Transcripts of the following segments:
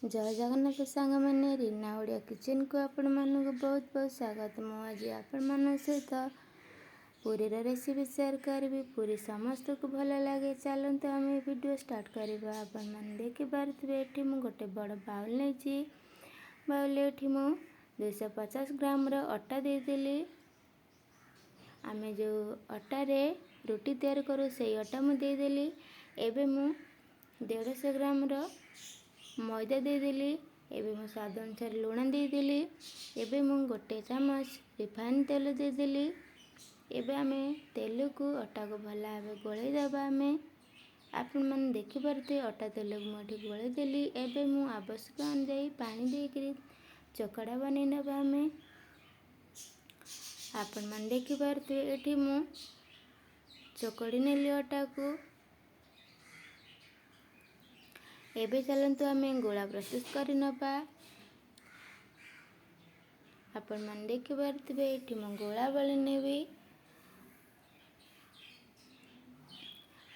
ଜୟ ଜଗନ୍ନାଥ ସାଙ୍ଗମାନେ, ରୀନା ଓଡ଼ିଆ କିଚେନ୍କୁ ଆପଣମାନଙ୍କୁ ବହୁତ ବହୁତ ସ୍ୱାଗତ। ମୁଁ ଆଜି ଆପଣମାନଙ୍କ ସହିତ ପୁରୀର ରେସିପି ସେୟାର କରିବି। ପୁରୀ ସମସ୍ତଙ୍କୁ ଭଲ ଲାଗେ। ଚାଲନ୍ତୁ ଆମେ ଭିଡ଼ିଓ ଷ୍ଟାର୍ଟ କରିବା। ଆପଣମାନେ ଦେଖିପାରୁଥିବେ, ଏଠି ମୁଁ ଗୋଟେ ବଡ଼ ବାଉଲ୍ ନେଇଛି। ବାଉଲ୍ ଏଠି ମୁଁ 250 ଗ୍ରାମର ଅଟା ଦେଇଦେଲି। ଆମେ ଯେଉଁ ଅଟାରେ ରୁଟି ତିଆରି କରୁ, ସେଇ ଅଟା ମୁଁ ଦେଇଦେଲି। ଏବେ ମୁଁ 150 ଗ୍ରାମର ମଇଦା ଦେଇଦେଲି। ଏବେ ମୁଁ ସ୍ୱାଦ ଅନୁସାରେ ଲୁଣ ଦେଇଦେଲି। ଏବେ ମୁଁ 1 ଚାମଚ ରିଫାଇନ୍ ତେଲ ଦେଇଦେଲି। ଏବେ ଆମେ ତେଲକୁ ଅଟାକୁ ଭଲ ଭାବେ ଗୋଳେଇ ଦେବା ଆମେ। ଆପଣମାନେ ଦେଖିପାରୁଥିବେ, ଅଟା ତେଲକୁ ମୁଁ ଏଠି ଗୋଳେଇ ଦେଲି। ଏବେ ମୁଁ ଆବଶ୍ୟକ ଅନୁଯାୟୀ ପାଣି ଦେଇକରି ଚକଡ଼ା ବନେଇ ନେବା ଆମେ। ଆପଣମାନେ ଦେଖିପାରୁଥିବେ, ଏଠି ମୁଁ ଚକଡ଼ି ନେଲି ଅଟାକୁ। ଏବେ ଚାଲନ୍ତୁ ଆମେ ଗୋଳା ପ୍ରସ୍ତୁତ କରିନେବା। ଆପଣମାନେ ଦେଖିପାରୁଥିବେ, ଏଠି ମୁଁ ଗୋଳା ବଳି ନେବି।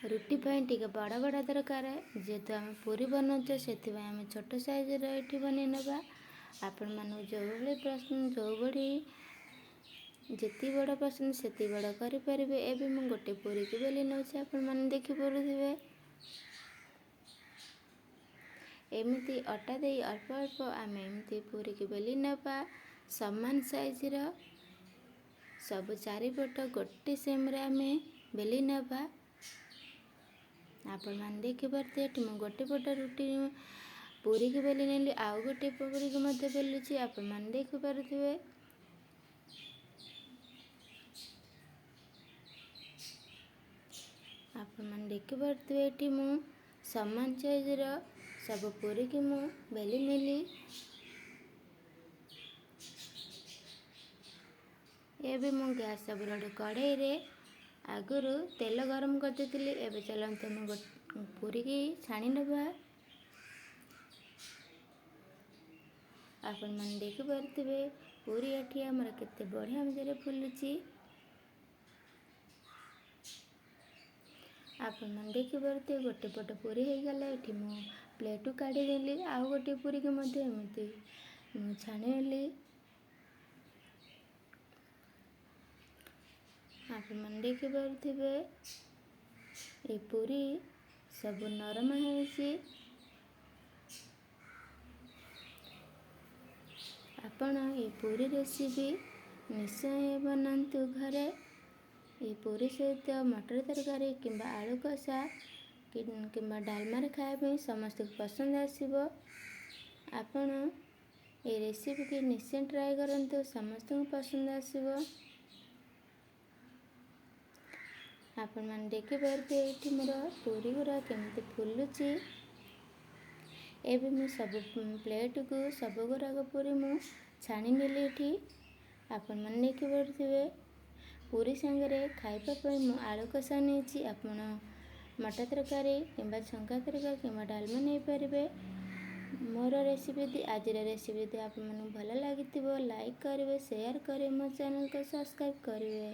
ରୁଟି ପାଇଁ ଟିକେ ବଡ଼ ବଡ଼ ଦରକାର, ଯେହେତୁ ଆମେ ପୁରୀ ବନାଉଛେ, ସେଥିପାଇଁ ଆମେ ଛୋଟ ସାଇଜର ଏଠି ବନେଇ ନେବା। ଆପଣମାନଙ୍କୁ ଯେଉଁଭଳି ପସନ୍ଦ, ଯେଉଁଭଳି ଯେତିକି ବଡ଼ ପସନ୍ଦ ସେତିକି ବଡ଼ କରିପାରିବେ। ଏବେ ମୁଁ ଗୋଟେ ପୁରୀକି ବେଲି ନେଉଛି, ଆପଣମାନେ ଦେଖିପାରୁଥିବେ। ଏମିତି ଅଟା ଦେଇ ଅଳ୍ପ ଅଳ୍ପ ଆମେ ଏମିତି ପୁରୀକି ବେଲି ନେବା। ସମାନ ସାଇଜର ସବୁ ଚାରିପଟ ଗୋଟେ ସେମ୍ରେ ଆମେ ବେଲି ନେବା। ଆପଣମାନେ ଦେଖିପାରୁଥିବେ, ଏଠି ମୁଁ ଗୋଟେ ପଟ ରୁଟି ପୁରୀକି ବେଲି ନେଲି, ଆଉ ଗୋଟେ ପୁରୀକି ମଧ୍ୟ ବେଲୁଛି। ଆପଣମାନେ ଦେଖିପାରୁଥିବେ। ଆପଣମାନେ ଦେଖିପାରୁଥିବେ, ଏଠି ମୁଁ ସମାନ ସାଇଜର ସବୁ ପୁରୀକି ମୁଁ ବେଲି ନେଲି। ଏବେ ମୁଁ ଗ୍ୟାସ୍ ଉପରେ ଗୋଟେ କଢ଼େଇରେ ଆଗରୁ ତେଲ ଗରମ କରିଦେଇଥିଲି। ଏବେ ଚାଲନ୍ତୁ ଆମେ ପୁରୀକି ଛାଣି ନେବା। ଆପଣମାନେ ଦେଖିପାରୁଥିବେ, ପୁରୀ ଏଠି ଆମର କେତେ ବଢ଼ିଆ ମଜାରେ ଫୁଲୁଛି। ଆପଣମାନେ ଦେଖିପାରୁଥିବେ, ଗୋଟେ ପଟ ପୁରୀ ହେଇଗଲା। ଏଠି ମୁଁ ପ୍ଲେଟ୍କୁ କାଢ଼ିଦେଲି। ଆଉ ଗୋଟେ ପୁରୀକି ମଧ୍ୟ ଏମିତି ମୁଁ ଛାଣିନେଲି। ଆପଣମାନେ ଦେଖିପାରୁଥିବେ, ଏ ପୁରୀ ସବୁ ନରମ ହେଇଛି। ଆପଣ ଏ ପୁରୀ ରେସିପି ନିଶ୍ଚୟ ବନାନ୍ତୁ ଘରେ। ଏ ପୁରୀ ସହିତ ମଟର ତରକାରୀ କିମ୍ବା ଆଳୁ କଷା କିମ୍ବା ଡାଲମାରେ ଖାଇବା ପାଇଁ ସମସ୍ତଙ୍କୁ ପସନ୍ଦ ଆସିବ। ଆପଣ ଏ ରେସିପିକି ନିଶ୍ଚୟ ଟ୍ରାଏ କରନ୍ତୁ, ସମସ୍ତଙ୍କୁ ପସନ୍ଦ ଆସିବ। ଆପଣମାନେ ଦେଖିପାରୁଥିବେ, ଏଠି ମୋର ପୁରୀ ଗୁଡ଼ା କେମିତି ଫୁଲୁଛି। ଏବେ ମୁଁ ସବୁ ପ୍ଲେଟ୍କୁ ସବୁ ଗୁଡ଼ାକ ପୁରୀ ମୁଁ ଛାଣି ନେଲି। ଏଠି ଆପଣମାନେ ଦେଖିପାରୁଥିବେ, ପୁରୀ ସାଙ୍ଗରେ ଖାଇବା ପାଇଁ ମୁଁ ଆଳୁ କଷା ନେଇଛି। ଆପଣ ମଟର ତରକାରୀ କିମ୍ବା ଛଙ୍କା ତରକାରୀ କିମ୍ବା ଡାଲମା ନେଇପାରିବେ। ମୋର ରେସିପି ଯଦି, ଆଜିର ରେସିପି ଯଦି ଆପଣମାନଙ୍କୁ ଭଲ ଲାଗିଥିବ, ଲାଇକ୍ କରିବେ, ସେୟାର କରିବେ, ମୋ ଚ୍ୟାନେଲକୁ ସବସ୍କ୍ରାଇବ୍ କରିବେ।